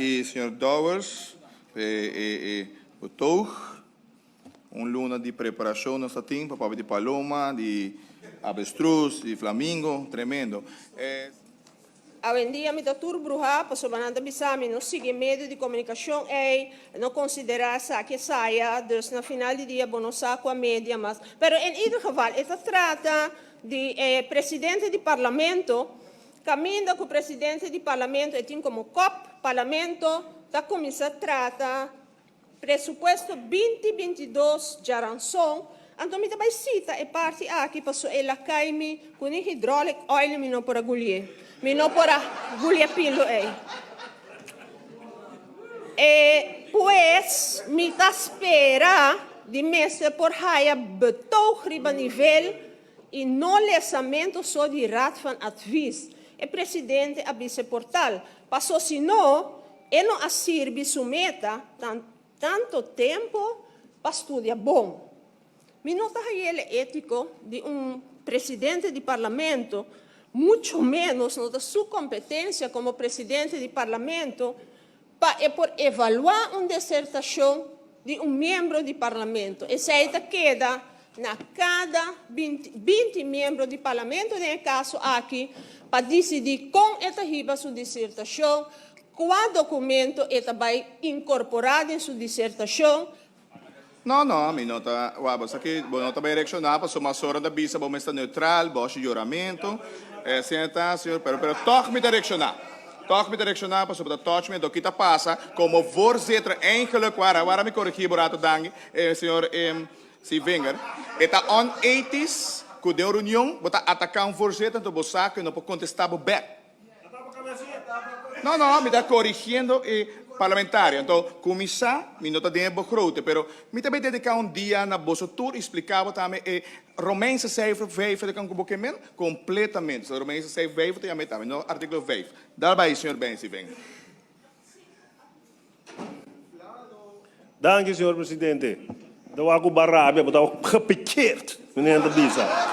Danki señor Dowers pa e betoog. Un luna di preparacion nos ta tin pa papia di paloma, di avestruz, di flamingo, tremendo. Awendia mi ta tur bruhá pasobra nan ta bisa mi no sigui medio di komunikashon ei, no konsiderá esaki esaya, dus na final di dia bo no sa kua media mas. Pero en ieder geval e ta trata di e presidente di parlamento, kaminda ku presidente di parlamento e tin komo kòp, parlamento ta kuminsá trata Presupuesto binti 22 djaranson, anto mi ta bai sita e parti aki paso el a kai mi ku ni hydraulic oil mi no por a gulié. Mi no por a gulia pilo ei. E pues mi ta spera di mester por haya betoog riba nivel i no lesamento so di Raad van Advies. E presidente a bisa e portal, paso si no, E no a sirbi su meta tanto tempo pa studia bon. Mi no ta hayele etico di un presidente di parlamento, mucho menos no ta su competencia como presidente di parlamento pa e por evalua un desertacion di un miembro di parlamento. Esey ta keda na cada 20 miembro di parlamento den e caso aki pa dicidi con e ta hiba su disertacion, cua documento e ta bay incorpora den su disertacion. No, no, mi no ta, wak, bo sa ki bo no ta bay reacciona pasobra mas ora ta bisa bo mes ta neutral, bo haci yoramento, asina ta, señor, pero, pero toch mi ta reacciona, toch mi ta reacciona pasobra ta touch mi, anto ki ta pasa como voorzitter eigenlijk, wara, wara mi corrigi bo rato danki, señor Sievinger, e ta onethisch cu den un reunion bo ta ataca un voorzitter anto bo sa cu e no por contesta bo bek. No, no, mi ta corigiendo e parlamentario. Anto, cuminsa, mi no ta den e begrote, pero mi ta bay dedica un dia na boso tur y splica bo tambe e Romeinse cijfer vijf ta kan cu bo ke men completamente. So, Romeinse cijfer vijf ta yama e tambe, no articulo vijf. Dal bay, señor Benzi, venga. Danki, señor presidente. Ta wak ku bo a rabia, bo ta gepikeerd, meneer ta bisa.